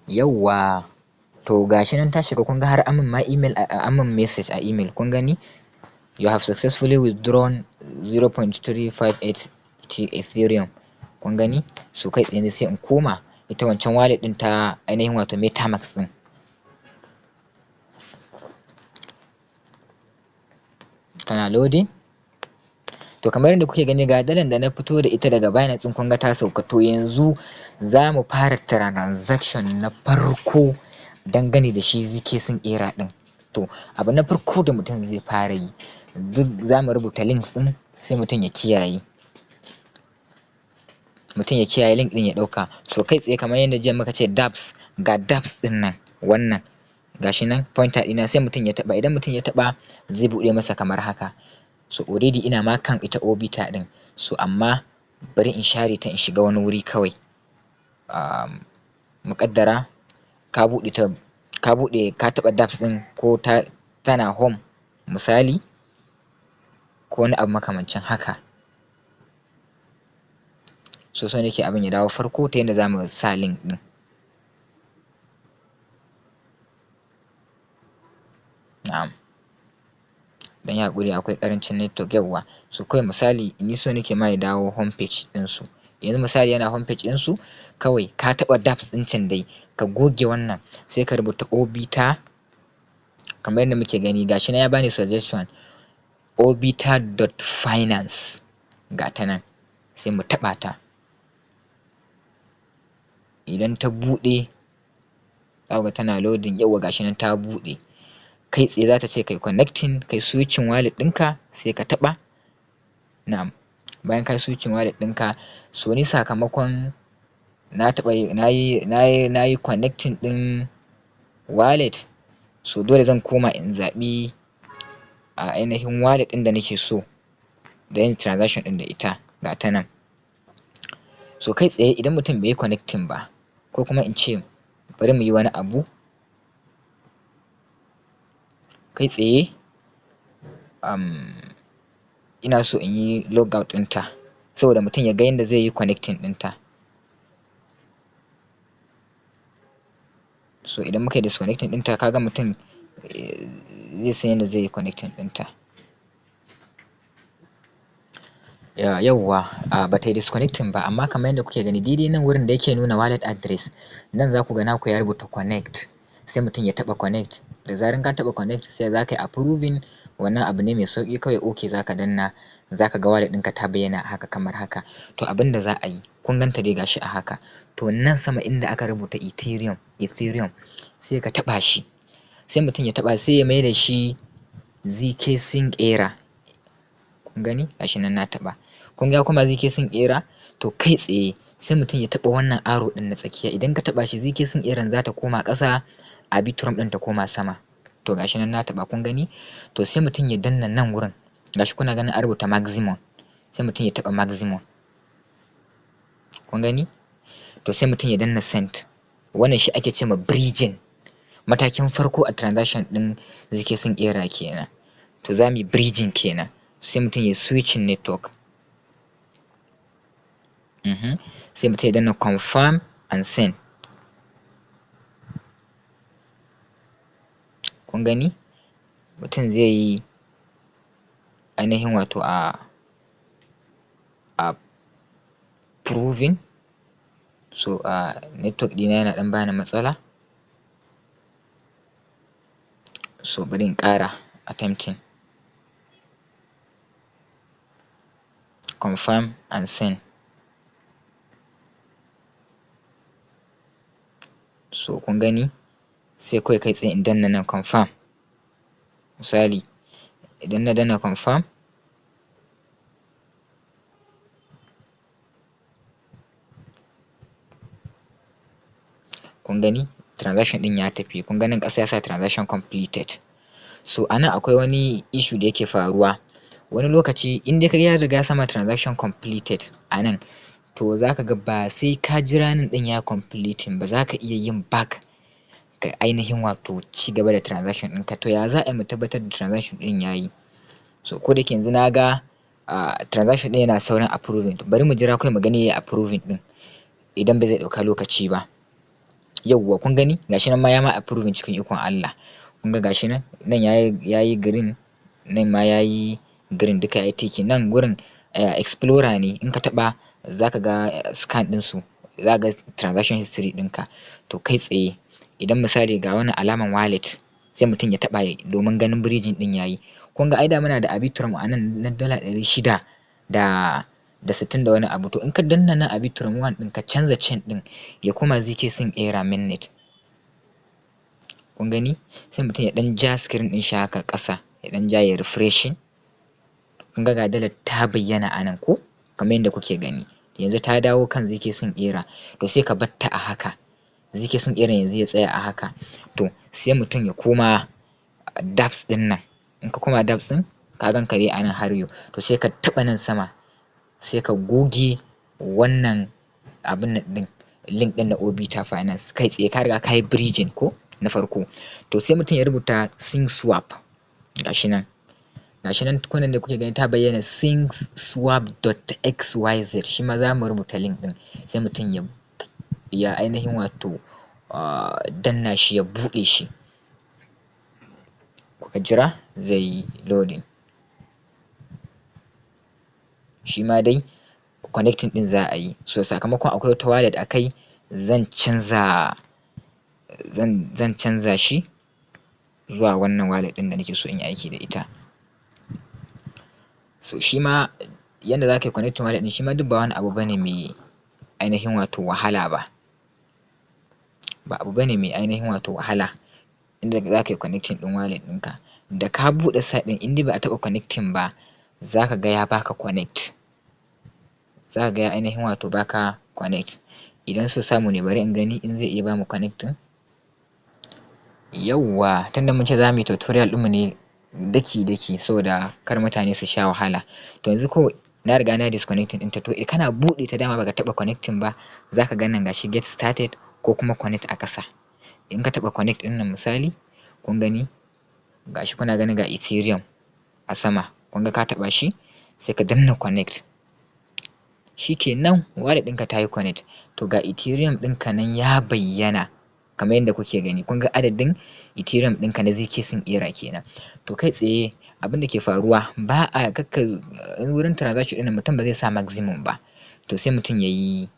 Yawwa, to gashi nan ta shiga. Kun ga har amin ma email, amin message a email. Kun gani, "You have successfully withdrawn 0.358 Ethereum." Kun gani? So kai tsaye sai in koma ita wancan wallet ɗin ta ainihin wato MetaMask ɗin. Tana loading. To, kamar yadda kuke gani, ga dalan da na fito da ita daga Binance ɗin, kun ga ta sauka. To, yanzu za mu fara transaction na farko dangane da shi zkSync Era ɗin. To, abu na farko da mutum zai fara yi, duk za mu rubuta links ɗin, sai mutum ya kiyaye link ɗin ya ɗauka. So kai tsaye, kamar yadda jiya muka ce dApps, ga dApps ɗin nan, wannan gashi nan pointer ɗina, sai mutum ya taɓa. Idan mutum ya taɓa, zai buɗe masa kamar haka. So already ina ma kan ita Orbiter ɗin, so amma bari in share ta in shiga wani wuri kawai. Muƙaddara ka buɗe ta, ka buɗe, ka taɓa dApps ɗin, ko ta tana home misali, ko wani abu makamancin haka. So so nake abin ya dawo farko ta yadda za mu sa link ɗin. Na'am, dan yi haƙuri, akwai ƙarancin network. Yawwa, so kawai misali ni so nake ma ya dawo home page ɗinsu. Yanzu misali yana home page ɗinsu, kawai ka taɓa dApps ɗin can dai, ka goge wannan, sai ka rubuta Orbiter kamar yadda muke gani. Gashi nan ya bani suggestion, orbiter.finance, ga ta nan, sai mu taɓa ta. Idan ta buɗe, za ga tana loading. Yawwa, gashi nan ta buɗe. Kai tsaye za ta ce kai connecting, kai switching wallet ɗinka, sai ka taɓa. Na'am, bayan ka switching wallet ɗinka, so ni sakamakon na taɓa na yi connecting ɗin wallet, so dole zan koma in zaɓi a ainihin wallet ɗin da nake so da yin transaction ɗin da ita. Ga ta nan. So kai tsaye idan mutum bai yi connecting ba, ko kuma in ce bari mu yi wani abu kai tsaye, ina so in yi logout ɗinta saboda mutum ya ga yadda zai yi connecting ɗinta. So idan muka yi disconnecting ɗinta, kaga mutum zai san yadda zai yi connecting ɗinta. Yauwa, ba ta yi disconnecting ba, amma kamar yadda kuke gani, daidai nan wurin da yake nuna wallet address nan, za ku ga naku ya rubuta connect. Sai mutum ya taɓa connect. Da zaran ka taɓa connect, sai za ka yi approving. Wannan abu ne mai sauƙi, kawai okay za ka danna, za ka ga wallet ɗinka ta bayyana haka kamar haka. To, abin da za a yi, kun ganta dai gashi a haka. To, nan sama inda aka rubuta Ethereum, Ethereum, sai ka taɓa shi. Sai mutum ya taɓa, sai ya mai da shi zk Sync Era. Kun gani, gashi nan na taɓa, kun ga ya koma zk Sync Era. To, kai tsaye sai mutum ya taɓa wannan arrow ɗin na tsakiya. Idan ka taɓa shi, zk Sync Era za ta koma ƙasa, Arbitrum ɗin ta koma sama. To, gashi nan na taɓa, kun gani. To, sai mutum ya danna nan wurin, gashi kuna ganin an rubuta maximum, sai mutum ya taɓa maximum. Kun gani? To, sai mutum ya danna send. Wannan shi ake ce ma bridging. Matakin farko a transaction ɗin zk Sync Era kenan. To, za mu yi bridging kenan. Sai mutum ya switching network, sai mutum ya danna confirm and send. Kun gani, mutum zai yi ainihin wato a approving. So a network ɗina yana ɗan bani matsala, so bari in ƙara attempting. Confirm and send. So kun gani, sai kawai kai tsaye in danna nan confirm. Misali idan na danna confirm, kun gani transaction ɗin ya tafi. Kun ga nan ƙasa ya sa "transaction completed". So a nan akwai wani issue da yake faruwa wani lokaci. In dai ka ga ya riga ya sama "transaction completed" a nan, to za ka ga ba sai ka jira nan ɗin ya completing ba, za ka iya yin back ka ainihin wato ci gaba da transaction ɗinka. To, ya za a yi mu tabbatar da transaction ɗin ya yi? So ko da yake yanzu na ga Transaction ɗin yana saurin approving. Bari mu jira kawai mu gani yayi approving ɗin, idan ba zai ɗauka lokaci ba. Yauwa, kun gani, gashi nan ma ya ma approving cikin ikon Allah. Kun ga gashi nan, nan yayi green, nan ma yayi green, duka yayi ticking. Nan gurin explorer ne, in ka taɓa zaka ga scan ɗinsu, za ga transaction history ɗinka. To kai tsaye, idan misali ga wannan alaman wallet, sai mutum ya taɓa domin ganin bridging ɗin yayi. Kun ga ai da muna da Arbitrum a nan na $660 da wani abu. To in ka danna nan Arbitrum One ɗin, ka canza chain ɗin ya koma zk Sync Era mainnet, kun gani, sai mutum ya ɗan ja screen ɗin shi haka ƙasa, ya ɗan ja ya refreshing. Kun ga dalar ta bayyana a nan ko, kamar yadda kuke gani, yanzu ta dawo kan zk Sync Era. To sai ka batta a haka, zk Sync Era yanzu ya tsaya a haka. To sai mutum ya koma dApps ɗin nan. In ka koma dApps ɗin, ka gan ka dai a nan har yau. To sai ka taɓa nan sama, sai ka goge wannan abun nan ɗin, link ɗin na Orbiter Finance. Kai tsaye ka riga ka yi bridging ko na farko. To sai mutum ya rubuta SyncSwap. Gashi nan, gashi nan kunan da kuke gani ta bayyana, syncswap.xyz. Shi ma za mu rubuta link ɗin. Sai mutum ya ainihin wato danna shi, ya buɗe shi. Kuka jira zai yi loading. Shi ma dai connecting ɗin za a yi. So sakamakon akwai wata wallet a kai, zan canza shi zuwa wannan wallet ɗin da nake so in yi aiki da ita. So shi ma yanda za ka yi connecting wallet ɗin, shi ma duk ba wani abu bane mai ainihin wato wahala ba. Ba abu bane mai ainihin wato wahala inda za ka yi connecting ɗin wallet ɗinka. Da ka buɗe site ɗin, in dai ba a taɓa connecting ba, za ka ga ya baka connect. Za ka ga ya ainihin wato baka connect. Idan so samu ne, bari in gani in zai iya bamu connecting. Yauwa, tunda mun ce za mu yi tutorial ɗinmu ne daki-daki saboda kar mutane su sha wahala. To yanzu ko na riga na disconnecting ɗinta. To kana buɗe ta, dama baka taɓa connecting ba, za ka ga nan gashi "Get started" ko kuma "Connect" a ƙasa. In ka taɓa "Connect" ɗin nan misali, kun gani, gashi kuna ganin ga Ethereum a sama. Kun ga ka taɓa shi, sai ka danna "Connect". Shikenan, wallet ɗinka ta yi connect. To ga Ethereum ɗinka nan ya bayyana kamar yadda kuke gani. Kun ga adadin Ethereum ɗinka na zk Sync Era kenan. To kai tsaye abin da ke faruwa, ba a kakka wurin transaction ɗin, mutum ba zai sa maximum ba. To sai mutum ya yi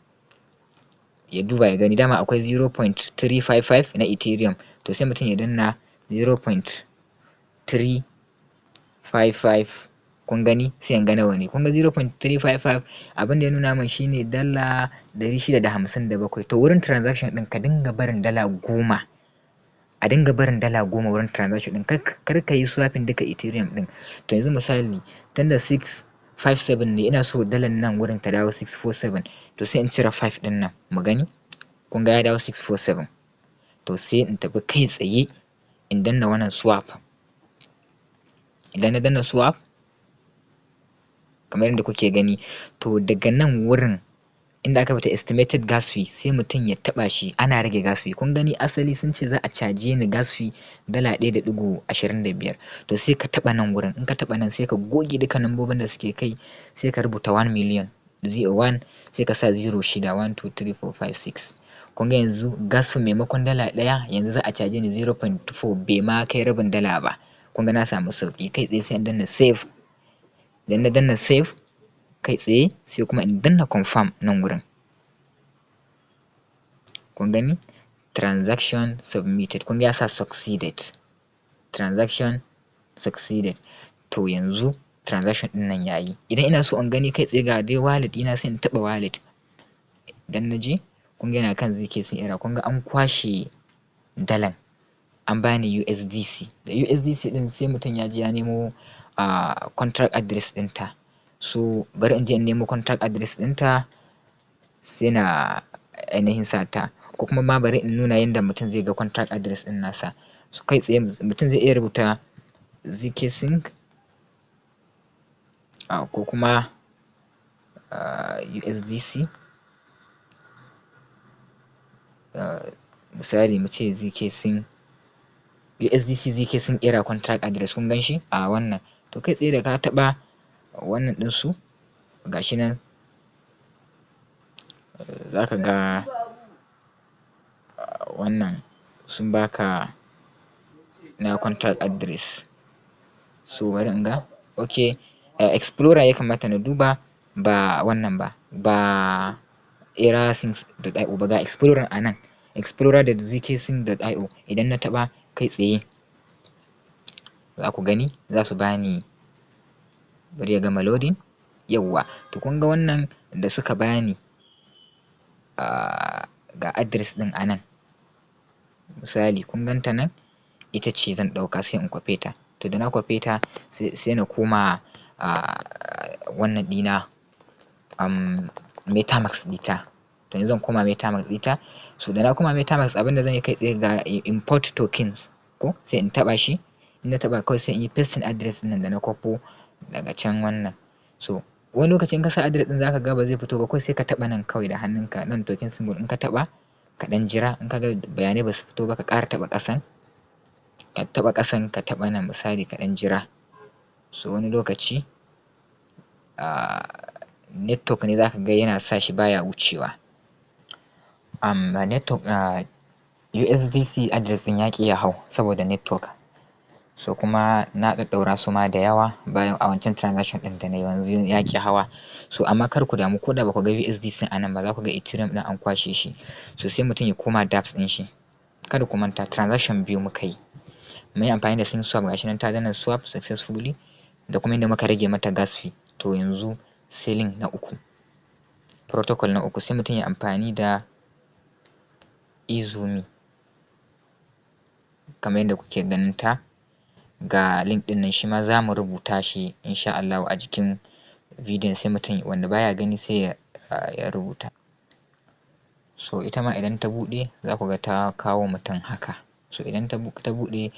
ya duba ya gani, dama akwai 0.355 na Ethereum. To sai mutum ya danna 0.355. Kun gani, sai in ga nawa ne. Kun ga 0.355, abin da ya nuna min shine $657. To wurin transaction ɗin, ka dinga barin $10, a dinga barin $10 wurin transaction ɗin. Kar ka yi swapping duka Ethereum ɗin. To yanzu misali, tunda 657 ne, ina so dalan nan wurin ta dawo 647. To sai in cire 5 ɗin nan, mu gani. Kun ga ya dawo 647. To sai in tafi kai tsaye in danna wannan "Swap". Idan na danna "Swap" kamar yadda kuke gani, to daga nan wurin inda aka rubuta "Estimated gas fee", sai mutum ya taɓa shi. Ana rage gas fee. Kun gani, asali sun ce za a caje ni gas fee $1.25. To sai ka taɓa nan wurin. In ka taɓa nan, sai ka goge duka lambobin da suke kai, sai ka rubuta 1 million 1, sai ka sa 0 shida, 1 2 3 4 5 6. Kun ga yanzu gas fee maimakon $1, yanzu za a caje ni 0.4, bai ma kai rabin dala ba. Kun ga na samu sauƙi. Kai tsaye sai in danna "Save". Idan na danna "Save", kai tsaye sai kuma in danna "Confirm" nan wurin. Kun gani, "Transaction submitted". Kun ga ya sa "Succeeded", "Transaction succeeded". To yanzu transaction ɗin nan yayi. Idan ina so in gani kai tsaye, ga dai wallet ɗina, sai in taɓa wallet. Idan na je, kun ga yana kan zk Sync Era. Kun ga an kwashe dalan, an bani USDC. Da USDC ɗin, sai mutum ya je ya nemo contract address ɗinta. So bari in je in nemo contract address ɗinta, sai na ainihin sa ta, ko kuma ma bari in nuna yanda mutum zai ga contract address ɗin nasa. So kai tsaye mutum zai iya rubuta zk sync ko kuma USDC. Misali mu ce zk sync USDC zk Sync Era contract address. Kun gan shi a wannan. To kai tsaye da ka taɓa Wannan ɗinsu gashi nan, za ka ga wannan sun baka na contract address. So bari in ga. Okay, explorer ya kamata na duba, ba wannan ba, ba erasync.io ba. Ga explorer a nan, explorer.zksync.io. Idan na taɓa kai tsaye, za ku gani za su bani. Bari ya gama loading. Yawwa, to kun ga wannan da suka bani, ga address ɗin a nan. Misali, kun ganta nan, ita ce zan ɗauka, sai in kwafe ta. To da na kwafe ta, sai na koma wannan ɗina, MetaMask ɗita. To yanzu zan koma MetaMask ɗita. So da na koma MetaMask, abinda zan yi kai tsaye, ga import tokens ko, sai in taɓa shi. In na taɓa, kawai sai in yi pasting address ɗin nan da na kwafo daga can wannan. So wani lokacin in ka sa address ɗin, zaka ga ba zai fito ba. Kawai sai ka taɓa nan kawai da hannunka, nan token symbol. In ka taɓa, ka ɗan jira. In ka ga bayanai ba su fito ba, ka ƙara taɓa ƙasan, ka taɓa ƙasan, ka taɓa nan misali, ka ɗan jira. So wani lokaci network ne zaka ga yana sa shi baya wucewa. Network, USDC address ɗin ya ƙi ya hau saboda network. So kuma na ɗaɗɗaura su ma da yawa bayan a wancan transaction ɗin da na yi, yanzu ya ƙi hawa. So amma kar ku damu, ko da ba ku ga USDC a nan ba, za ku ga Ethereum ɗin an kwashe shi. So sai mutum ya koma dApps ɗin shi. Kada ku manta, transaction biyu muka yi. Mun yi amfani da SyncSwap, gashi nan ta danna swap successfully, da kuma inda muka rage mata gas fee. To yanzu sai link na uku, protocol na uku, sai mutum ya amfani da Izumi kamar yadda kuke ganin ta. Ga link ɗin nan, shi ma za mu rubuta shi insha Allahu a jikin bidiyon, sai mutum wanda baya gani sai ya rubuta. So ita ma idan ta buɗe, za ku ga ta kawo mutum haka. So idan ta buɗe,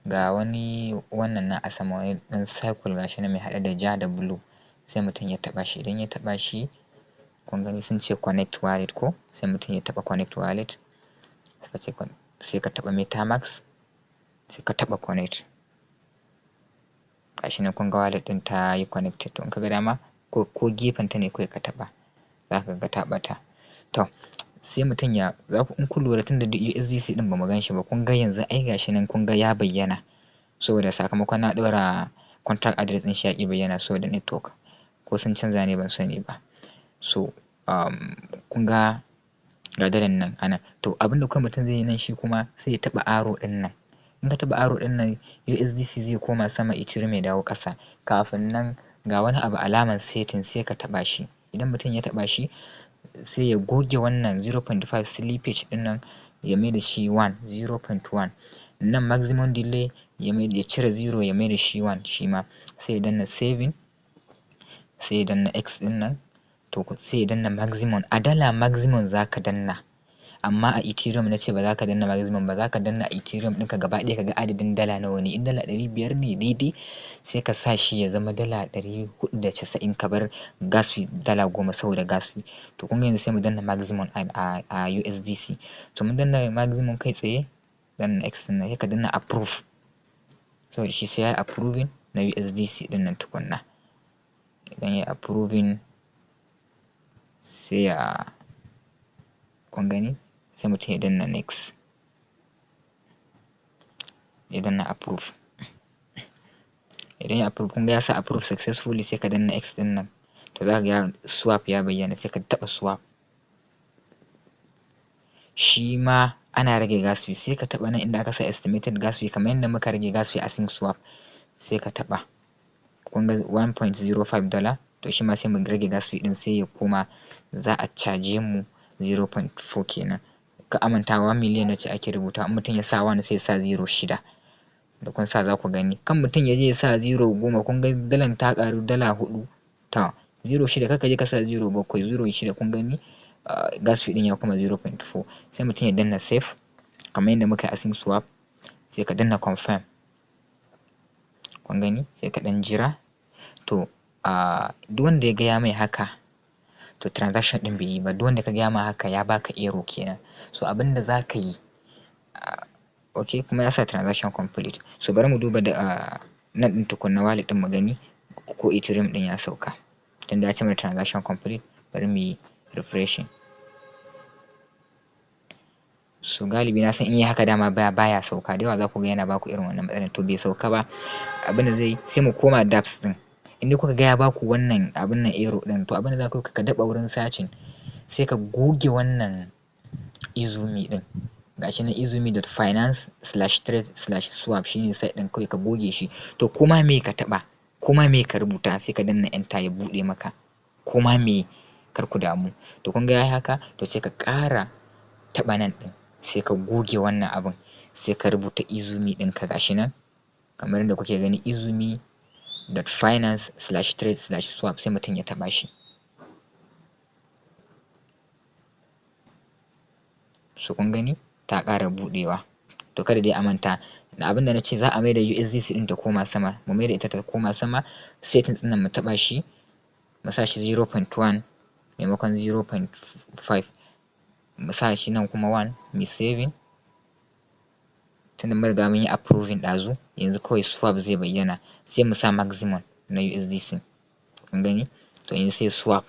ga wani wannan nan a sama, wani ɗan circle gashi nan mai haɗe da ja da blue, sai mutum ya taɓa shi. Idan ya taɓa shi, kun gani sun ce connect wallet ko, sai mutum ya taɓa connect wallet. Suka ce sai ka taɓa MetaMask, sai ka taɓa connect. Gashi nan, kun ga wallet ɗin ta yi connected. To in ka ga dama, ko gefen ta ne kawai ka taɓa, za ka ga ta ɓata. To sai mutum ya za ku, in kun lura, tunda duk USDC ɗin bamu gan shi ba, kun ga yanzu ai gashi nan, kun ga ya bayyana, saboda sakamakon na ɗaura contract address ɗin shi ya ƙi bayyana saboda network, ko sun canza ne ban sani ba. So kun ga ga dalan nan a nan. To abinda kawai mutum zai yi nan shi kuma, sai ya taɓa arrow ɗin nan. In ka taɓa arrow ɗin nan, USDC zai koma sama, Ethereum ya dawo ƙasa. Kafin nan, ga wani abu alaman setting, sai ka taɓa shi. Idan mutum ya taɓa shi, sai ya goge wannan 0.5 slippage ɗin nan, ya mai da shi 1, 0.1. Nan maximum delay, ya mai ya cire 0, ya mai da shi 1 shi ma. Sai ya danna saving, sai ya danna X ɗin nan. To sai ya danna maximum. A dala maximum za ka danna, amma a Ethereum na ce ba za ka danna maximum ba, za ka danna Ethereum ɗinka gaba ɗaya, ka ga adadin dala nawa ne. In dala 500 ne daidai, sai ka sa shi ya zama dala 490, ka bar gas fee dala 10 saboda gas fee. To kun ga yanzu sai mu danna maximum a USDC. To mun danna maximum kai tsaye, danna X ɗin nan, sai ka danna approve, saboda shi sai ya yi approving na USDC ɗin nan tukunna. Idan ya yi approving, sai ya, kun gani, sai mutum ya danna next, ya danna approve. Idan ya approve, kun ga ya sa approve successfully, sai ka danna X ɗin nan. To za ka ga swap ya bayyana, sai ka taɓa swap. Shi ma ana rage gas fee. Sai ka taɓa nan inda aka sa estimated gas fee, kamar yadda muka rage gas fee a sync swap. Sai ka taɓa, kun ga $1.05. To shi ma sai mu rage gas fee ɗin, sai ya koma za a caje mu 0.4 kenan. Ka amanta, 1 million na ce ake rubuta. In mutum ya sa 1, sai ya sa 0 shida. Da kun sa, za ku gani. Kan mutum ya je ya sa 0 10, kun ga dalan ta ƙaru dala 4. To 0 shida, kar ka je ka sa 0 7, 0 shida. Kun gani, gas fee ɗin ya koma 0.4. Sai mutum ya danna save kamar yadda muka yi a sync swap, sai ka danna confirm. Kun gani, sai ka ɗan jira. To duk wanda ya ga ya mai haka, to transaction ɗin bai yi ba. Duk wanda ka ga ya ma haka, ya baka error kenan. So abinda za ka yi, okay, kuma ya sa transaction complete. So bari mu duba da nan ɗin tukunna, wallet ɗin mu gani. ko Ethereum ɗin ya sauka. Tunda ya ce mana transaction complete, bari mu yi refreshing. So galibi na san in yi haka dama baya sauka. Da yawa za ku ga yana baku irin wannan matsalar, to bai sauka ba. Abin da zai, sai mu koma dApps ɗin. In dai kuka ga ya baku wannan abin nan, error ɗin, to abin da za ku ka daɓa wurin searching, sai ka goge wannan Izumi ɗin. Gashi nan, izumi.finance/trade/swap shine site ɗin, kawai ka goge shi. To koma me ka taɓa, koma me ka rubuta, sai ka danna enter ya buɗe maka. Koma me, kar ku damu. To kun ga yayi haka, to sai ka ƙara taɓa nan ɗin, sai ka goge wannan abin, sai ka rubuta Izumi ɗinka. Gashi nan kamar yadda kuke gani, izumi.finance/trade/swap, sai mutum ya taɓa shi. So kun gani ta ƙara buɗewa. To kada dai a manta da abin da na ce, za a maida USDC ɗin ta koma sama. Mu maida ita ta koma sama. Settings ɗin nan mu taɓa shi, mu sa shi 0.1 maimakon 0.5, mu sa shi nan kuma 1, mu saving. Tunda mun riga mun yi approving ɗazu, yanzu kawai swap zai bayyana, sai mu sa maximum na USDC. Kun gani, to yanzu sai swap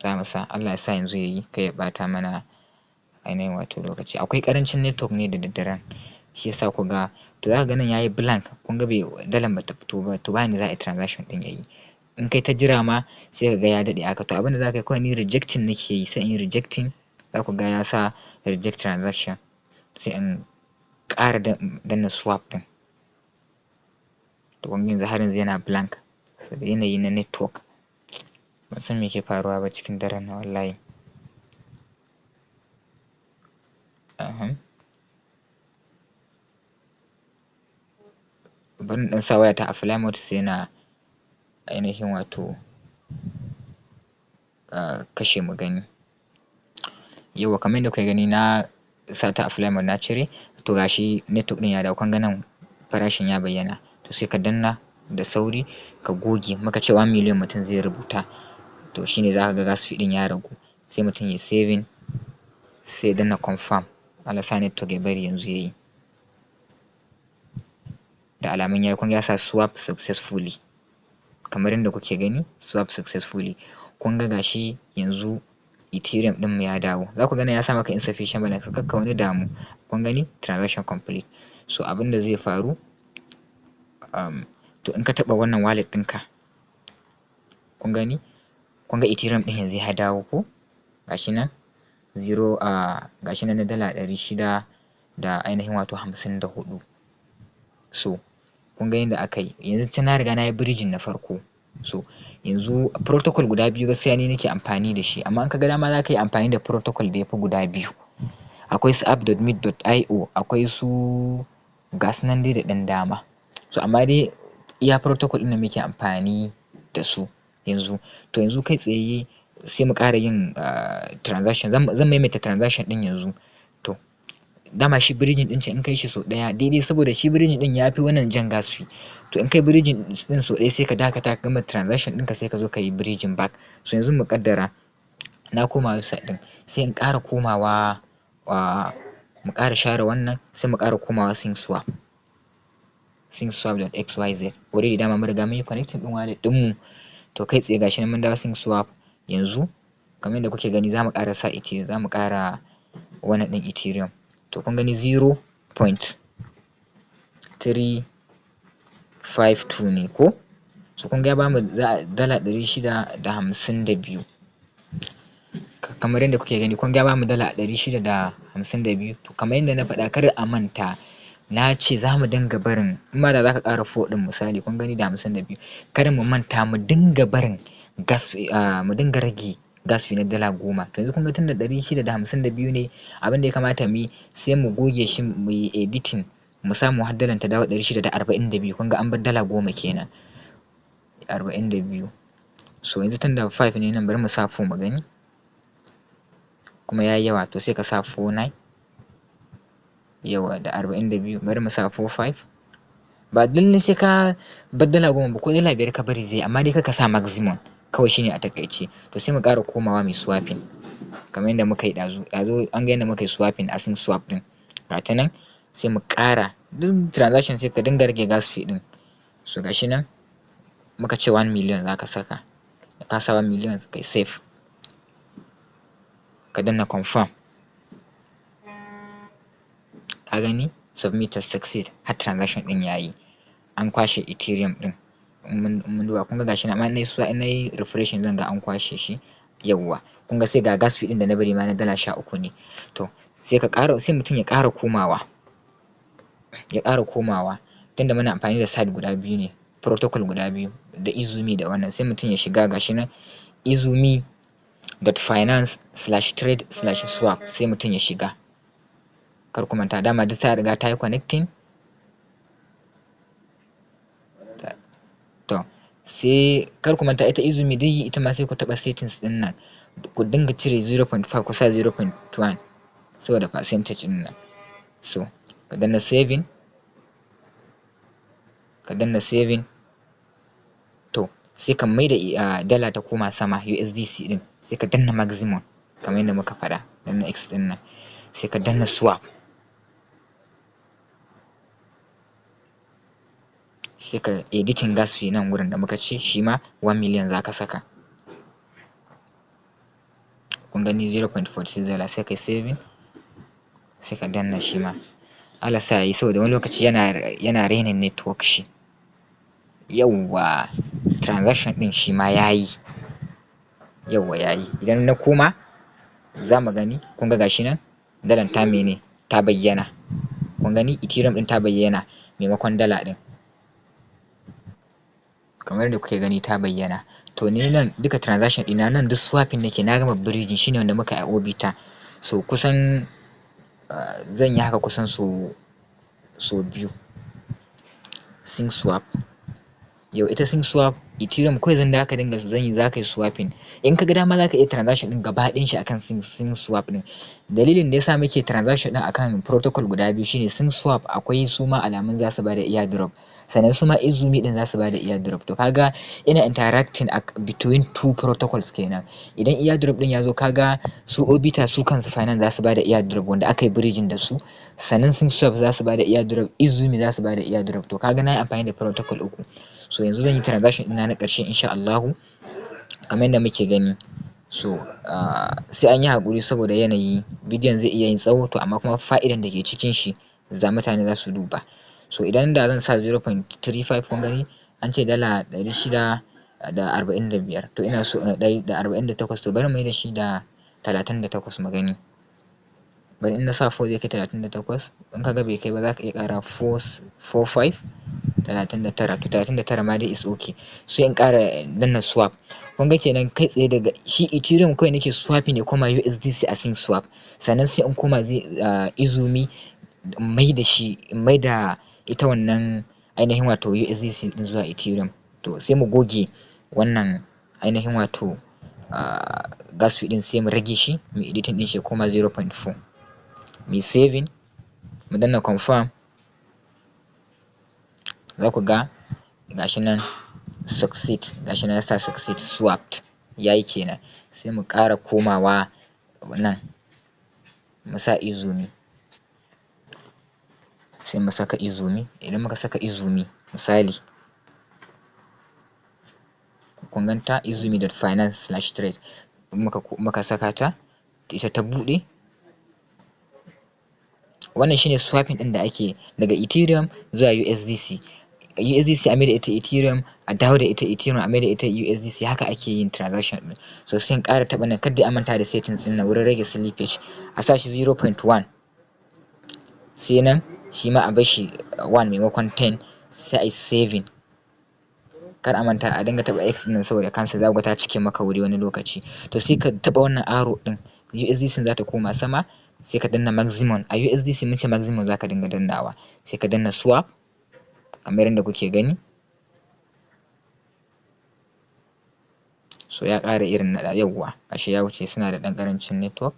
za mu sa. Allah ya sa yanzu yayi, kai ya ɓata mana ainihin wato lokaci. Akwai ƙarancin network ne da daddaren, shi yasa ku ga. To za ka ga nan yayi blank, kun ga bai dalan bata fito ba. To bayan da za a yi transaction ɗin yayi, in kai ta jira ma sai ka ga ya daɗe haka. To abin da za ka yi kawai, ni rejecting nake yi, sai in yi rejecting. Za ku ga ya sa reject transaction, sai in ƙara danna swap ɗin. To kun ga yanzu har yanzu yana blank saboda yanayi na network. Ban san me ke faruwa ba cikin daren nan wallahi. Bari in ɗan sa wayata a flight mode, sai na ainihin wato kashe mu gani. Yauwa, kamar yadda kuke gani, na sa ta a flight mode, na cire. To gashi network ɗin ya dawo, kun ga nan farashin ya bayyana. To sai ka danna da sauri ka goge. Muka ce 1 million mutum zai rubuta, to shine za ka ga gas fee ɗin ya ragu. Sai mutum ya saving, sai ya danna confirm. Allah sa network ya bari yanzu yayi. Da alamun yayi, kun ga ya sa swap successfully. Kamar yadda kuke gani, swap successfully. Kun ga gashi yanzu Ethereum ɗin mu ya dawo. Za ku ga nan ya sa maka insufficient balance, kar ka wani damu. Kun gani, transaction complete. So abin da zai faru, to in ka taɓa wannan wallet ɗinka, kun gani, kun ga Ethereum ɗin yanzu ya dawo ko? Gashi nan zero, gashi nan na dala 600 da ainihin wato 54. So kun ga yadda aka yi. Yanzu tun na riga na yi bridging na farko. So yanzu protocol guda biyu gaskiya ni nake amfani da shi, amma in ka ga dama za ka yi amfani da protocol da ya fi guda biyu. Akwai su app.meet.io, akwai su, gasu nan dai da ɗan dama. So amma dai iya protocol ɗin da muke amfani da su yanzu. To yanzu kai tsaye sai mu ƙara yin transaction. Zan maimaita transaction ɗin yanzu. To dama shi bridging ɗin can in kai shi sau ɗaya daidai, saboda shi bridging ɗin ya fi wannan jan gas fee. To in kai bridging ɗin sau ɗaya, sai ka dakata ka gama transaction ɗinka, sai ka zo ka yi bridging back. So yanzu mu ƙaddara na koma website ɗin, sai in ƙara komawa, mu ƙara share wannan, sai mu ƙara komawa SyncSwap, syncswap.xyz. Already dama mun riga mun yi connecting ɗin wallet ɗinmu. To kai tsaye gashi nan mun dawo SyncSwap. Yanzu kamar yadda kuke gani, za mu ƙara sa Ethereum, za mu ƙara wannan ɗin Ethereum. To kun gani, 0.352 ne ko? So kun ga ya bamu dala 652. Kamar yadda kuke gani, kun ga ya bamu dala 652. To kamar yadda na faɗa, kar a manta na ce za mu dinga barin, in ma da za ka ƙara 4 ɗin misali, kun gani da 52. Kada mu manta mu dinga barin gas, mu dinga rage gas fee na dala 10. To yanzu kun ga tunda 652 ne, abin da ya kamata mu yi, sai mu goge shi, mu yi editing, mu samu har dalan ta dawo 642. Kun ga an bar dala 10 kenan, 42. So yanzu tunda 5 ne nan, bari mu sa 4 mu gani. Kuma yayi yawa, to sai ka sa 49. Yawa da 42, bari mu sa 45. Ba lallai sai ka bar dala 10 ba, ko dala 5 ka bari zai, amma dai kar ka sa maximum kawai, shine a taƙaice. To sai mu ƙara komawa mu swapping kamar yadda muka yi ɗazu. Ɗazu an ga yadda muka yi swapping a SyncSwap ɗin, ga ta nan. Sai mu ƙara duk transaction, sai ka dinga rage gas fee ɗin. So gashi nan Muka ce 1 million za ka saka. Ka sa 1 million, kai save, ka danna confirm. Ka gani, submit succeed, har transaction ɗin yayi, an kwashe Ethereum ɗin. In mun duba, kun ga gashi nan, amma in nayi refreshing zan ga an kwashe shi. Yawwa, kun ga sai ga gas fee ɗin da na bari ma na $13 ne. To sai ka ƙara, sai mutum ya ƙara komawa, ya ƙara komawa, tunda muna amfani da site guda biyu ne, protocol guda biyu, da Izumi da wannan. Sai mutum ya shiga, gashi nan izumi.finance/trade/swap. Sai mutum ya shiga. Kar ku manta, dama duk ta riga ta yi connecting. To sai kar ku manta, ita Izumi duk ita ma sai ku taɓa settings ɗin nan, ku dinga cire 0.5, ku sa 0.1 saboda percentage ɗin nan. So ka danna saving, ka danna saving. To sai ka maida dala ta koma sama, USDC ɗin, sai ka danna maximum kamar yadda muka faɗa, danna X ɗin nan, sai ka danna swap. Sai ka editing gas fee nan wurin da muka ce shi ma 1 million za ka saka. Kun gani, $0.46. Sai kai saving, sai ka danna shi ma. Allah sa yayi, saboda wani lokaci yana rainin network shi. Yawwa, transaction ɗin shi ma yayi. Yawwa, yayi. Idan na koma za mu gani, kun ga gashi nan dalan ta mene, ta bayyana. Kun gani, Ethereum ɗin ta bayyana maimakon dala ɗin. Kamar yadda kuke gani, ta bayyana. To ni nan duka transaction ɗina nan duk swapping nake, na gama bridging, shine wanda muka yi a Orbiter. So kusan zan yi haka kusan so biyu. SyncSwap. Yau ita SyncSwap, Ethereum kawai zan da ka dinga zan yi, za ka yi swapping. In ka ga dama za ka iya transaction ɗin gaba ɗayan shi akan SyncSwap ɗin. Dalilin da yasa muke transaction ɗin akan protocol guda biyu shine SyncSwap akwai su ma alamun za su bada airdrop, sannan su ma Izumi ɗin za su bada airdrop. To kaga ina interacting between two protocols kenan. Idan airdrop ɗin ya zo, kaga su Orbiter su kansu finance za su bada airdrop wanda aka yi bridging da su, sannan SyncSwap za su bada airdrop, Izumi za su bada airdrop. To kaga na yi amfani da protocol uku. So yanzu zan yi transaction ɗina na ƙarshe insha Allahu, kamar yadda muke gani. So sai an yi haƙuri saboda yanayi, bidiyon zai iya yin tsawo, to amma kuma fa'idan da ke cikin shi za mutane za su duba. So idan da zan sa 0.35, kun gani an ce $645. To ina so 148. To bari mu yi da shi da 38 mu gani. Bari in na sa 4 zai kai 38. In ka ga bai kai ba, za ka iya ƙara 4, 4, 5, 39. To 39 ma dai is okay. Sai in ƙara danna swap. Kun ga kenan kai tsaye daga shi Ethereum kawai nake swapping ya koma USDC a SyncSwap, sannan sai in koma zai Izumi in mai da shi, in mai da ita wannan ainihin wato USDC ɗin zuwa Ethereum. To sai mu goge wannan ainihin wato gas fee ɗin, sai mu rage shi, mu editing ɗin shi ya koma 0.4, mu saving, mu danna confirm. Za ku ga gashi nan succeed, gashi nan ya sa succeed, swapped, yayi kenan. Sai mu ƙara komawa nan, mu sa Izumi. Sai mu saka Izumi. Idan muka saka Izumi, misali, kun ganta, izumi.finance/trade, muka saka ta, ita ta buɗe. Wannan shine swapping ɗin da ake daga Ethereum zuwa USDC, USDC a maida ita Ethereum, a dawo da ita Ethereum, a maida ita USDC. Haka ake yin transaction ɗin. So sai in ƙara taɓa nan. Kar dai a manta da settings ɗin nan wurin rage slippage, a sa shi 0.1. Sai nan shi ma a bar shi 1 maimakon 10. Sai a yi saving. Kar a manta a dinga taɓa X ɗin nan saboda cancel, za ku ga ta cike maka wuri wani lokaci. To sai ka taɓa wannan arrow ɗin, USDC za ta koma sama. Sai ka danna maximum. A USDC mun ce maximum za ka dinga dannawa. Sai ka danna swap kamar yadda kuke gani. So ya ƙara irin na yawwa, ashe ya wuce, suna da ɗan ƙarancin network.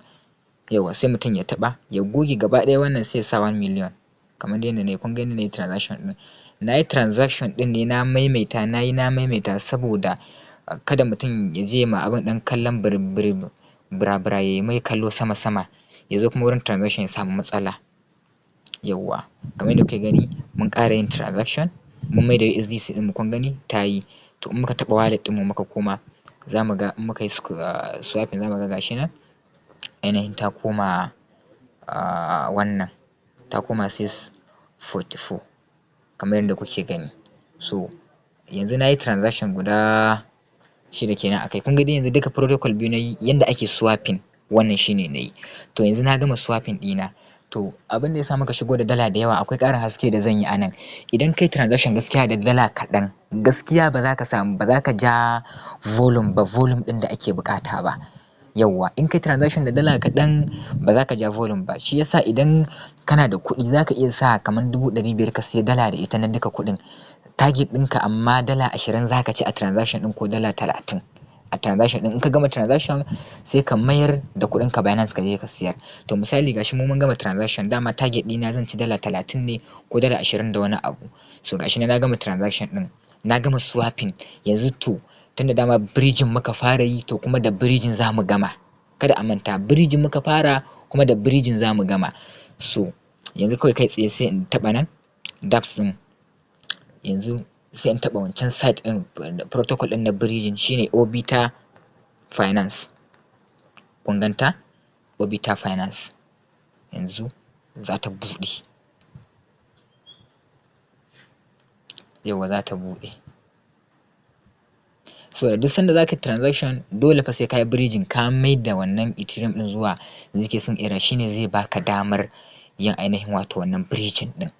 Yawwa, sai mutum ya taɓa ya goge gaba ɗaya wannan, sai ya sa 1 million kamar dai yadda na yi. Kun ga yadda na yi transaction ɗin, na yi transaction ɗin ne, na maimaita, na yi, na maimaita, saboda kada mutum ya je ma abin ɗan kallon bira-bira, ya mai kallo sama-sama, ya zo kuma wurin transaction ya samu matsala. Yawwa, kamar yadda kuke gani, mun ƙara yin transaction, mun maida USDC ɗin mu. Kun gani, ta yi. To in muka taɓa wallet ɗinmu muka koma, za mu ga in muka yi swapping, za mu ga gashi nan ainihin ta koma wannan, ta koma 644 kamar yadda kuke gani. So yanzu na yi transaction guda 6 kenan akai. Kun ga dai yanzu duka protocol biyu na yi yanda ake swapping, wannan shine na yi. To yanzu na gama swapping ɗina. To abin da ya sa muka shigo da dala da yawa, akwai ƙarin haske da zan yi a nan. Idan kai transaction gaskiya da dala kaɗan, gaskiya ba za ka samu, ba za ka ja volume ba, volume ɗin da ake buƙata ba. Yawwa, in kai transaction da dala kaɗan, ba za ka ja volume ba. Shi yasa idan kana da kuɗi, za ka iya sa kamar 500,000 ka siya dala da ita na duka kuɗin. Target ɗinka amma $20 za ka ci a transaction ɗin ko $30 a transaction ɗin. In ka gama transaction, sai ka mayar da kuɗinka Binance ka je ka siyar. To misali, gashi mu mun gama transaction, dama target ɗina zan ci $30 ne ko $20 da wani abu. So gashi na gama transaction ɗin, na gama swapping yanzu. To tunda dama bridging muka fara yi, to kuma da bridging za mu gama. Kada a manta, bridging muka fara kuma da bridging za mu gama. So yanzu kawai kai tsaye sai in taɓa nan dApps ɗin. Yanzu sai in taɓa wancan site ɗin, protocol ɗin na bridging, shine Orbiter Finance. Kun ganta, Orbiter Finance, yanzu za ta buɗe. Yauwa, za ta buɗe. So duk sanda za ka yi transaction, dole fa sai ka yi bridging, ka maida wannan Ethereum ɗin zuwa zkSync Era. Shine zai baka damar yin ainihin wato wannan bridging ɗin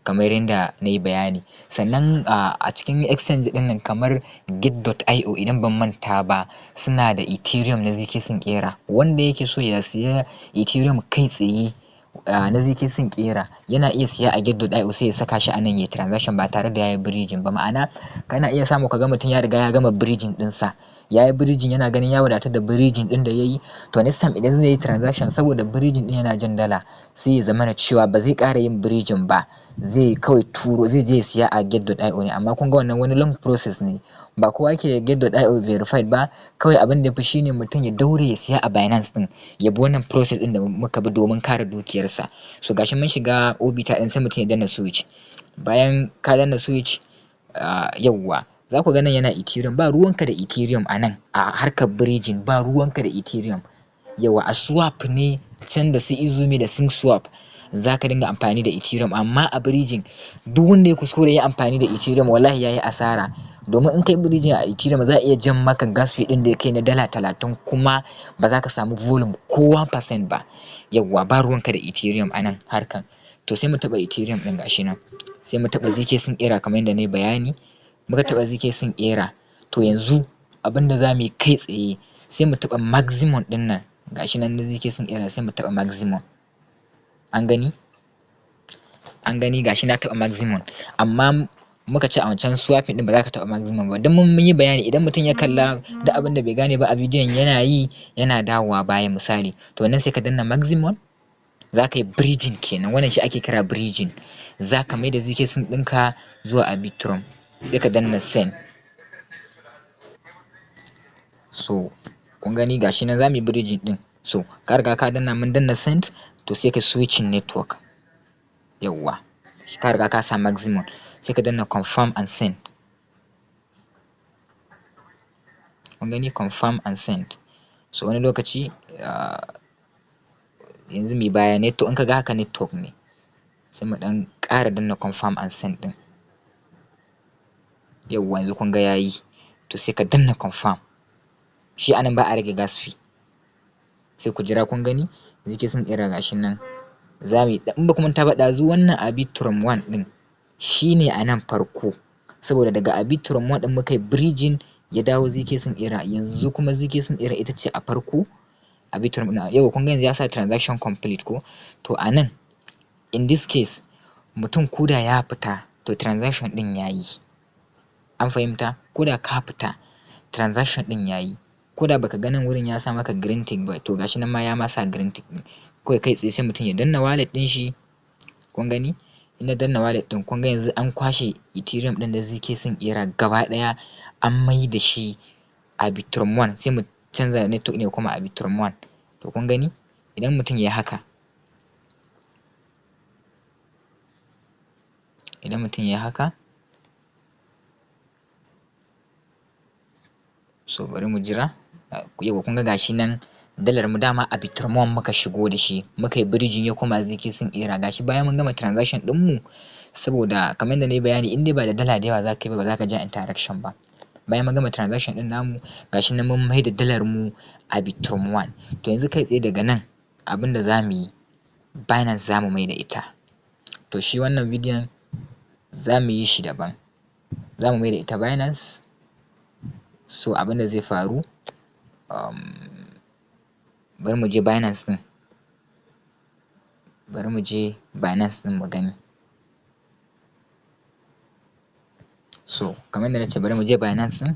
kamar yadda na yi bayani. Sannan a cikin exchange ɗin nan kamar gate.io, idan ban manta ba, suna da Ethereum na zkSync Era. Wanda yake so ya siya Ethereum kai tsaye na zkSync Era, yana iya siya a gate.io, sai ya saka shi a nan ya transaction ba tare da ya yi bridging ba. Ma'ana, kana iya samu ka ga mutum ya riga ya gama bridging ɗinsa, ya yi bridging, yana ganin ya wadatu da bridging ɗin da ya yi. To next time idan zai yi transaction, saboda bridging ɗin yana jan dala, sai ya zamana cewa ba zai ƙara yin bridging ba, zai kawai turo, zai je ya siya a gate.io ne. Amma kun ga wannan wani long process ne, ba kowa ke gate.io verified ba. Kawai abin da ya fi shine mutum ya daure ya siya a Binance ɗin, ya bi wannan process ɗin da muka bi domin kare dukiyarsa. So gashi mun shiga Orbiter ɗin, sai mutum ya danna switch. Bayan ka danna switch, yawwa, za ku ga nan yana Ethereum. Ba ruwanka da Ethereum a nan, a harkar bridging ba ruwanka da Ethereum. Yawwa, a swap ne can da su Izumi da SyncSwap za ka dinga amfani da Ethereum, amma a bridging, duk wanda ya kuskure ya amfani da Ethereum, wallahi ya yi asara. Domin in kai bridging a Ethereum, za a iya jan maka gas fee ɗin da ya kai na $30, kuma ba za ka samu volume ko 1% ba. Yawwa, ba ruwanka da Ethereum a nan harkan. To sai mu taɓa Ethereum ɗin, gashi nan, sai mu taɓa zkSync Era kamar yadda na yi bayani. Muka taɓa zkSync Era, to yanzu abin da za mu yi kai tsaye, sai mu taɓa maximum ɗin nan, gashi nan na zkSync Era, sai mu taɓa maximum. An gani, an gani, gashi na taɓa maximum. Amma muka ce a wancan swapping ɗin ba za ka taɓa maximum ba, don mun yi bayani. Idan mutum ya kalla duk abin da bai gane ba a bidiyon, yana yi yana dawowa baya misali. To nan sai ka danna maximum, za ka yi bridging kenan. Wannan shi ake kira bridging. Za ka mai da zkSync ɗinka zuwa Arbitrum, sai ka danna send. So kun gani, gashi nan za mu yi bridging ɗin. So ka riga ka danna, mun danna send. To sai ka switching network. Yawwa, ka riga ka sa maximum, sai ka danna confirm and send. Kun gani, confirm and send. So wani lokaci yanzu mai baya network, in ka ga haka network ne, sai mu ɗan ƙara danna confirm and send ɗin. Yawwa, yanzu kun ga yayi. To sai ka danna confirm. Shi anan ba a rage gas fee, sai ku jira. Kun gani, zkSync Era gashi nan. Za mu yi, in ba ku manta ba ɗazu, wannan Arbitrum 1 ɗin shine a nan farko, saboda daga Arbitrum 1 ɗin muka yi bridging ya dawo zkSync Era. Yanzu kuma zkSync Era ita ce a farko, Arbitrum ɗin. Yau kun ga yanzu ya sa transaction complete ko? To a nan in this case, mutum koda ya fita, to transaction ɗin ya yi. An fahimta? Koda ka fita, transaction ɗin ya yi, koda baka ga nan wurin ya sa maka green tick ba. To gashi nan ma ya ma sa green tick ɗin. Kawai kai tsaye sai mutum ya danna wallet ɗin shi. Kun gani, in na danna wallet ɗin, kun ga yanzu an kwashe Ethereum ɗin da zkSync Era gaba ɗaya, an mai da shi Arbitrum 1. Sai mu canza network ne kuma Arbitrum 1. To kun gani, idan mutum ya haka, idan mutum ya haka, So bari mu jira. Yauwa, kun ga gashi nan dalar mu dama Arbitrum One muka shigo da shi, muka yi bridging ya koma zkSync Era. Gashi bayan mun gama transaction ɗin mu, saboda kamar yadda na yi bayani, in dai ba da dala da yawa za ka yi ba, ba za ka ja interaction ba. Bayan mun gama transaction ɗin namu, gashi nan mun maida dalar mu Arbitrum One. To yanzu kai tsaye daga nan abin da za mu yi, Binance za mu maida ita. To shi wannan bidiyon za mu yi shi daban. Za mu maida ita Binance. So abin da zai faru, bari mu je Binance ɗin. Bari mu je Binance ɗin mu gani. So kamar yadda na ce, bari mu je Binance ɗin,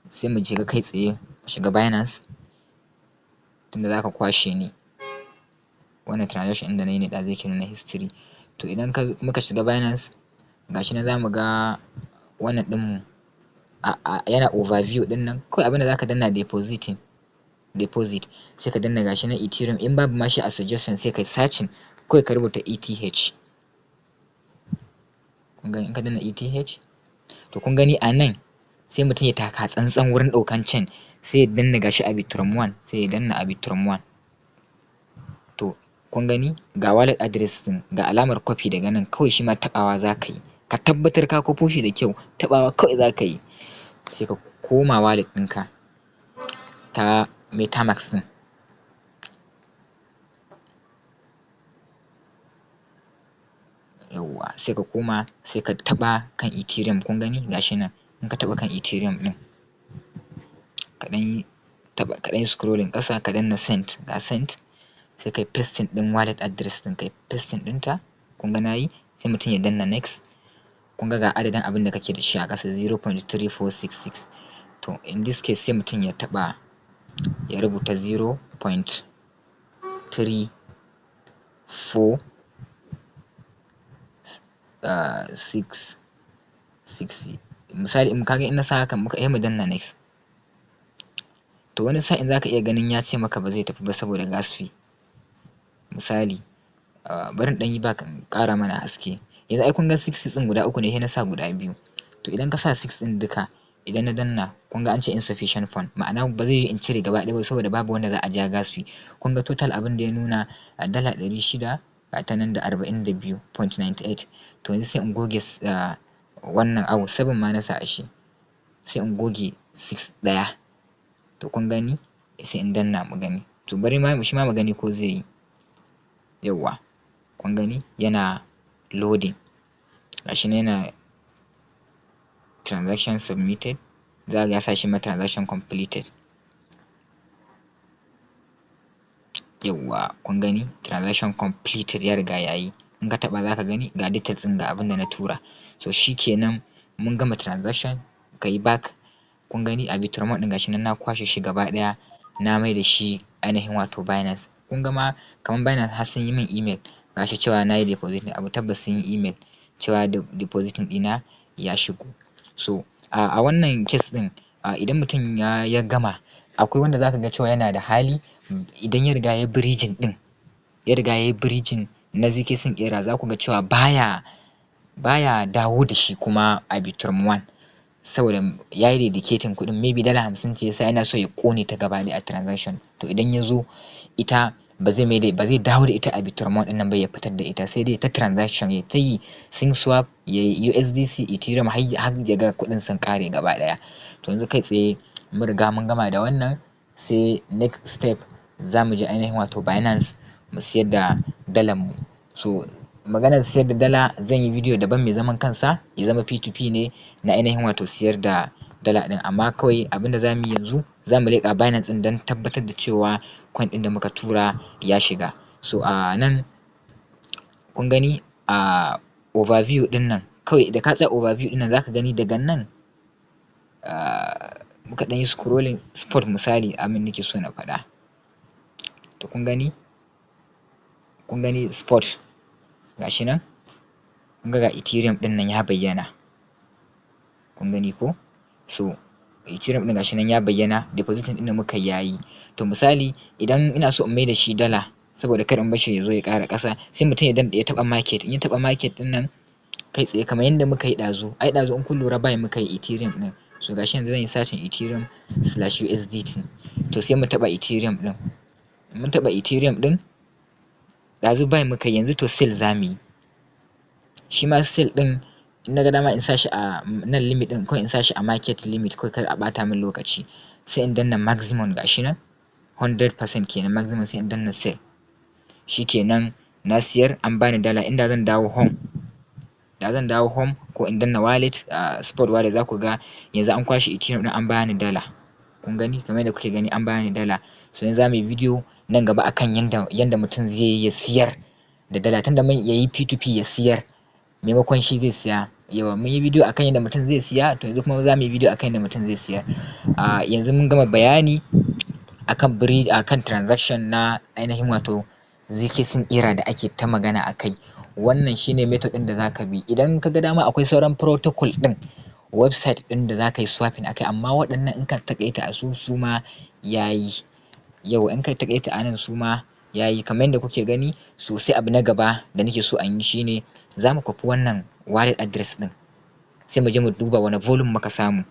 sai mu shiga kai tsaye, mu shiga Binance, tunda za ka kwashe ne. Wannan transaction ɗin da na yi ne ɗazu yake nuna history. To idan muka shiga Binance, gashi nan za mu ga wannan ɗinmu yana overview ɗin nan. Kawai abin da za ka danna depositing, deposit, sai ka danna gashi nan Ethereum. In babu ma shi a suggestion, sai kai searching, kawai ka rubuta ETH. Kun gani, in ka danna ETH, to kun gani a nan sai mutum ya taka tsantsan wurin ɗaukan chain, sai ya danna gashi Arbitrum One, sai ya danna Arbitrum One. To kun gani ga wallet address ɗin, ga alamar copy daga nan, kawai shi ma taɓawa za ka yi. Ka tabbatar ka kwafo shi da kyau, taɓawa kawai za ka yi. Sai ka koma wallet ɗinka ta MetaMask ɗin. Yawwa, sai ka koma, sai ka taɓa kan Ethereum. Kun gani gashi nan, in ka taɓa kan Ethereum ɗin, ka ɗan yi taɓa, ka ɗan yi scrolling ƙasa, ka danna send, ga send, sai kai pasting ɗin wallet address ɗin, kai pasting ɗinta. Kun ga nayi, sai mutum ya danna next. Kun ga ga adadin abin da kake da shi a ƙasa, 0.3466. To in this case sai mutum ya taɓa, ya rubuta 0.34 6 6 misali. In kaga in na sa haka muka mu danna next. To wani sa'in zaka iya ganin ya ce maka ba zai tafi ba saboda gas fee. Misali, bari in ɗan yi back in ƙara mana haske. Yanzu ai kun ga 6 ɗin guda uku ne, sai na sa guda biyu. To idan ka sa 6 ɗin duka, idan na danna, kun ga an ce insufficient fund, ma'ana ba zai yi in cire gaba ɗaya ba saboda babu wanda za a ja gas fee. Kun ga total abin da ya nuna a $600 ga ta nan da 42.98. To yanzu sai in goge wannan abu, 7 ma na sa ashe, sai in goge 6 ɗaya. To kun gani, sai in danna mu gani. To bari ma shi ma mu gani ko zai yi. Yawwa, kun gani yana loading, gashi nan yana transaction submitted. Za ga ya sa shi ma transaction completed. Yawwa, kun gani transaction completed, ya riga ya yi. In ka taɓa za ka gani ga details ɗin, ga abin da na tura. So shikenan, mun gama transaction. Ka yi back, kun gani Arbitrum One ɗin gashi nan na kwashe shi gaba ɗaya, na mai da shi ainihin wato Binance. Kun ga ma kamar Binance har sun yi min email gashi cewa na yi depositing abu. Tabbas sun yi email cewa depositing ɗina ya shigo. So a wannan case ɗin, idan mutum ya gama, akwai wanda zaka ga cewa yana da hali, idan ya riga ya bridging ɗin, ya riga ya yi bridging na zkSync Era, za ku ga cewa baya dawo da shi kuma Arbitrum One, saboda ya yi dedicating kuɗin, maybe $50 ce yasa yana so ya ƙone ta gaba ɗaya a transaction. To idan ya zo ita, ba zai maida, ba zai dawo da ita Arbitrum One ɗin nan ba ya fitar da ita, sai dai ta transaction ya ta yi SyncSwap, ya yi USDC Ethereum har ya ga kuɗin sun ƙare gaba ɗaya. To yanzu kai tsaye mun riga mun gama da wannan, sai next step za mu je ainihin wato Binance mu siyar da dalar mu. So maganar siyar da dala zan yi bidiyo daban mai zaman kansa, ya zama P2P ne na ainihin wato siyar da dala ɗin. Amma kawai abin da za mu yi yanzu, za mu leƙa Binance ɗin don tabbatar da cewa coin ɗin da muka tura ya shiga. So a nan kun gani a overview ɗin nan, kawai da ka tsaya overview ɗin nan za ka gani daga nan muka ɗan yi scrolling, spot misali abin nake so na faɗa. To kun gani spot gashi nan, kun ga ga Ethereum ɗin nan ya bayyana. Kun gani ko? So Ethereum ɗin gashi nan ya bayyana, depositing ɗin da muka yi yayi. To misali idan ina so in maida shi dala, saboda kar in bar shi ya zo ya ƙara ƙasa, sai mutum ya ya taɓa market. In ya taɓa market ɗin nan kai tsaye, kamar yadda muka yi ɗazu, ai ɗazu in kun lura buy muka yi Ethereum ɗin. So gashi yanzu zan yi searching Ethereum slash USDT. To, sai mu taɓa Ethereum ɗin. Mun taɓa Ethereum ɗin, ɗazu buy muka yi, yanzu to sell za mu yi. Shi ma sell ɗin, in na ga dama in sa shi a nan limit ɗin, ko in sa shi a market limit kawai, kar a ɓata min lokaci. Sai in danna maximum, gashi nan 100% kenan maximum, sai in danna sell. Shikenan, na siyar, an bani dala. Inda zan dawo home, da zan dawo home ko in danna wallet, spot wallet, za ku ga yanzu an kwashe Ethereum ɗin, an bani dala. Kun gani, kamar yadda kuke gani, an bani dala. So yanzu za mu yi video nan gaba akan yanda mutum zai yi ya siyar da dala, tunda mun iya yi P2P, ya siyar maimakon shi zai siya. Yawa, mun yi video akan yadda mutum zai siya, to yanzu kuma za mu yi video akan yadda mutum zai siyar. Yanzu mun gama bayani akan bridge, akan transaction na ainihin wato zkSync Era da ake ta magana a kai. Wannan shine method ɗin da zaka bi idan ka ga dama. Akwai sauran protocol ɗin, website ɗin da zaka yi swapping akai, amma waɗannan in ka taƙaita a su, su ma yayi. Yau in ka taƙaita a nan, su ma yayi, kamar yadda kuke gani. So sai abu na gaba da nake so an yi shine za mu kwafi wannan wallet address ɗin, sai mu je mu duba wane volume muka samu.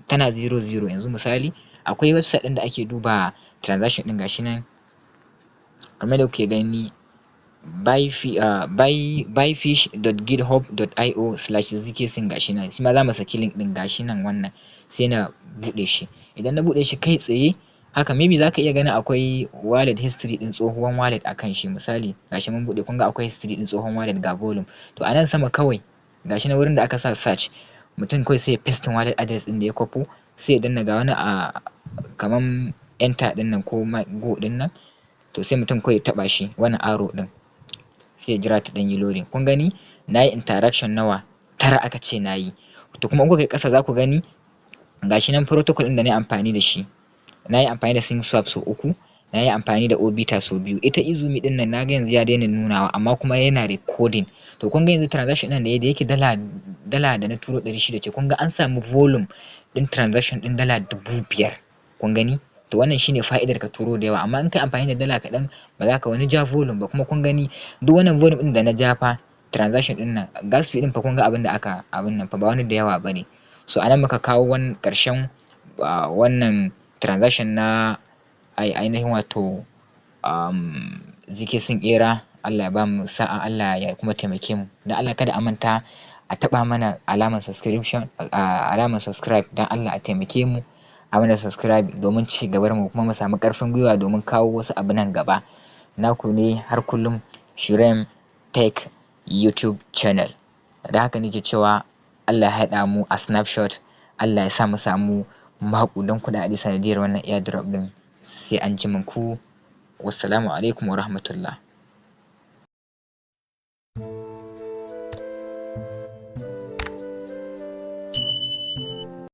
Tana 00 yanzu. Misali, akwai website ɗin da ake duba transaction ɗin, gashi nan kamar yadda kuke gani, buyfish.github.io/zksync, gashi nan. Shi ma za mu saki link ɗin, gashi nan wannan. Sai na buɗe shi. Idan na buɗe shi kai tsaye haka, maybe za ka iya ganin akwai wallet history ɗin tsohuwan wallet a kan shi. Misali, gashi mun buɗe, kun ga akwai history ɗin tsohon wallet, ga volume. To, a nan sama kawai, gashi na wurin da aka sa search, mutum kawai sai ya pasting wallet address ɗin da ya kwafo, sai ya danna ga wani a kaman enter ɗin nan ko go ɗin nan. To, sai mutum kawai ya taɓa shi, wannan arrow ɗin, sai ya jira ta ɗan yi loading. Kun gani, na yi interaction nawa? Tara aka ce na yi. To, kuma in kuka yi ƙasa za ku gani gashi nan protocol ɗin da na yi amfani da shi. Na yi amfani da SyncSwap sau uku, na yi amfani da Orbiter sau biyu. Ita Izumi ɗin nan na ga yanzu ya daina nunawa, amma kuma yana recording. To, kun ga yanzu transaction ɗin da yake dala da na turo 600 ce. Kun ga an samu volume ɗin transaction ɗin dala 5,000, kun gani. To, wannan shine fa'idar ka turo da yawa, amma in kai amfani da dala kaɗan, ba za ka wani ja volume ba. Kuma kun gani, duk wannan volume ɗin da na ja fa, transaction ɗin nan, gas fee ɗin fa, kun ga abin da aka abin nan fa ba wani da yawa ba ne. So anan muka kawo ƙarshen wannan transaction na ainihin wato zkSync Era. Allah ya bamu sa'a, Allah ya kuma taimake mu. Dan Allah kada a manta a taɓa mana alamar subscription, alamar subscribe. Dan Allah a taimake mu a mana subscribe domin ci gabar mu, kuma mu samu ƙarfin gwiwa domin kawo wasu abu nan gaba. Naku ne har kullum, Shirem Tech YouTube channel. Da haka nake cewa Allah ya haɗa mu a snapshot, Allah ya sa mu samu maƙudan kuɗaɗe sanadiyar wannan airdrop ɗin. Sai anjima ku. Wassalamu alaikum wa rahmatullah.